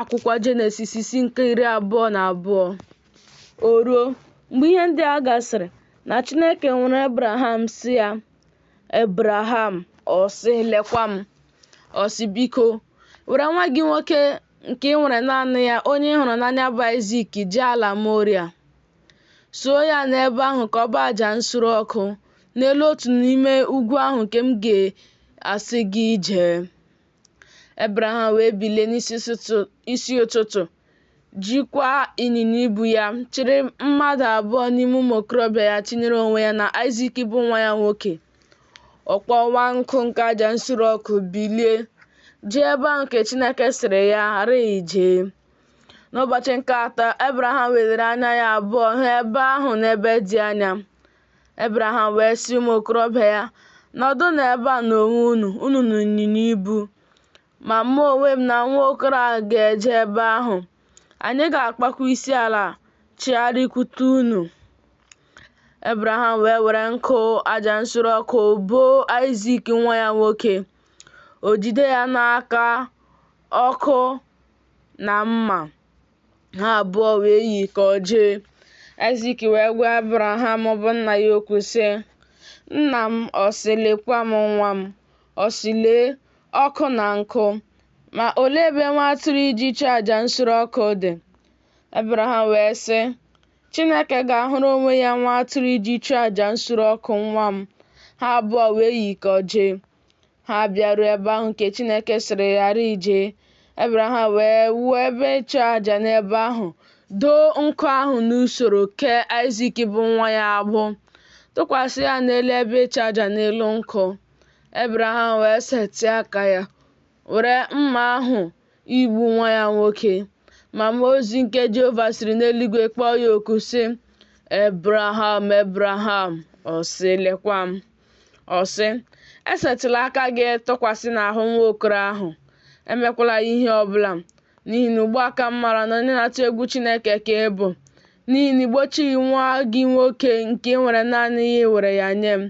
Akwụkwọ Jenesis isi nke 22. O ruo, mgbe ihe ndị a gasịrị, na Chineke nwara Ebraham sị ya, Ebraham, ọ sị, lekwa m. Ọ sị, biko, were nwa gị nwoke nke ị nwere naanị ya, onye ị hụrụ n'anya bụ Aịzik, jee ala Moria. Suo ya n'ebe ahụ ka ọ bụ aja nsure ọkụ n'elu otu n'ime ugwu ahụ nke m ga-asị gị jee. Ebraham wee bilie n'isi ụtụtụ, jikwa ịnyịnya ibu ya, chịrị mmadụ abụọ n'ime ụmụ okorobịa ya tinyere onwe ya na Aịzik bụ nwa ya nwoke. Ọ kpọwa nkụ nke aja nsure ọkụ, bilie, jee ebe ahụ nke Chineke sịrị ya rịị jee. N'ụbọchị nke atọ, Ebraham weliri anya ya abụọ hụ ebe ahụ n'ebe dị anya. Ebraham wee sị ụmụ okorobịa ya, Nọdụnụ n'ebe a n'onwe unu, unu na ịnyịnya ibu. Ma mụ onwe m na nwa okoro a ga-eje ebe ahụ, anyị ga-akpọkwa isi ala chigharịkwute unu. Ebraham wee were nkụ aja nsure ọkụ boo Aịzik nwa ya nwoke. O jide ya n'aka ọkụ na mma. Ha abụọ wee yikọọ jee. Aịzik wee gwa Ebraham bụ nna ya okwu sị, Nna m, ọ sị, lekwa m nwa m. Ọ sị, lee, ọkụ na nkụ, ma olee ebe nwa atụrụ iji chụọ aja nsure ọkụ dị? Ebraham wee sị, Chineke ga-ahụrụ onwe ya nwa atụrụ iji chụọ aja nsure ọkụ, nwa m. Ha abụọ wee yikọọ jee. Ha bịaruo ebe ahụ nke Chineke sịrị ya rịị jee. Ebraham wee wuo ebe ịchụ aja n'ebe ahụ, doo nkụ ahụ n'usoro kee Aịzik bụ nwa ya agbụ, tụkwasị ya n'elu ebe ịchụ aja n'elu nkụ. Ebraham wee setịa aka ya, were mma ahụ igbu nwa ya nwoke. Ma mmụọ ozi nke Jehova siri n'eluigwe kpọọ ya oku sị, Ebraham, Ebraham. Ọ sị, lekwa m. Ọ sị, Esetịla aka gị tụkwasị n'ahụ nwa okoro ahụ, emekwala ya ihe ọbụla, n'ihi na ugbu a ka m maara na onye na-atụ egwu Chineke ka ị bụ, n'ihi na i gbochighị nwa gị nwoke nke i nwere naanị ya iwere ya nye m.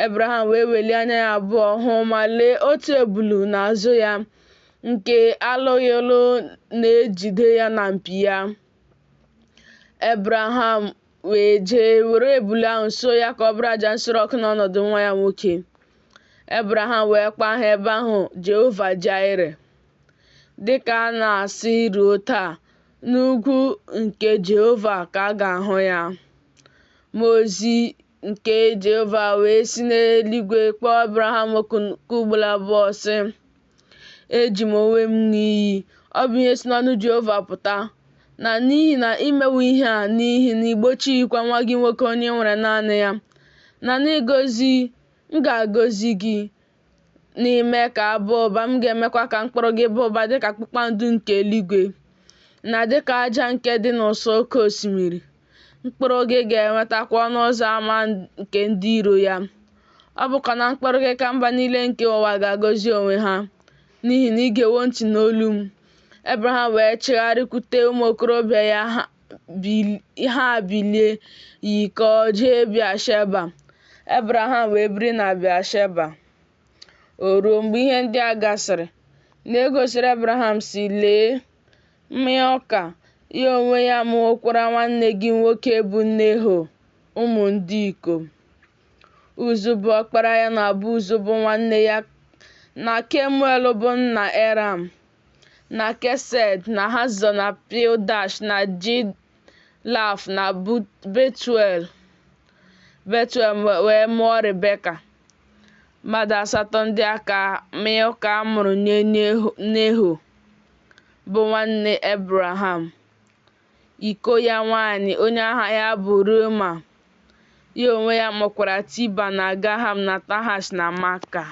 Ebraham wee welie anya ya abụọ hụ ma lee otu ebulu n'azụ ya nke alụghịlụ na-ejide ya na mpi ya. Ebraham wee jee were ebulu ahụ suo ya ka ọ bụrụ aja nsure ọkụ n'ọnọdụ nwa ya nwoke. Ebraham wee kpọọ aha ebe ahụ Jehova Jaire, dịka a na-asị ruo taa, n'ugwu nke Jehova ka a ga-ahụ ya. Mmụọ ozi nke Jehova wee si n'eluigwe kpọọ Ebraham oku nke ugboro abụọ sị, Eji m onwe m ṅụọ iyi, ọ bụ ihe si n'ọnụ Jehova pụta, na n'ihi na i mewo ihe a, n'ihi na i gbochighịkwa nwa gị nwoke onye i nwere naanị ya, na n'ịgọzi m ga-agọzi gị, n'ime ka a baa ụba, m ga-emekwa ka mkpụrụ gị baa ụba dịka kpakpando nke eluigwe, na dịka aja nke dị n'ụsọ oke osimiri. Mkpụrụ gị ga-enwetakwa ọnụ ụzọ ámá nke ndị iro ya. Ọ bụkwa na mkpụrụ gị ka mba niile nke ụwa ga-agọzi onwe ha, n'ihi na i gewo ntị n'olu m. Ebraham wee chigharịkwute ụmụ okorobịa ya, ha bilie yikọọ jee Bịasheba. Ebraham wee biri na Bịasheba. O ruo mgbe ihe ndị a gasịrị, na e gosiri Ebraham sị, Lee, Milka, ya onwe ya mụwokwara nwanne gị nwoke bụ Neho ụmụ ndị ikom. Uz bụ ọkpara ya na Buz bụ nwanne ya na Kemuel bụ nna Eram na Kesed na Hazọ na Pildash na Jidlaf na Betuel. Betuel wee mụọ Rebeka. Mmadụ asatọ ndị a ka Milka mụrụ nye Neho bụ nwanne Ebraham. Iko ya nwaanyị, onye aha ya bụ Reuma, ya onwe ya mụkwara Tiba na Gaham na Tahash na Maaka.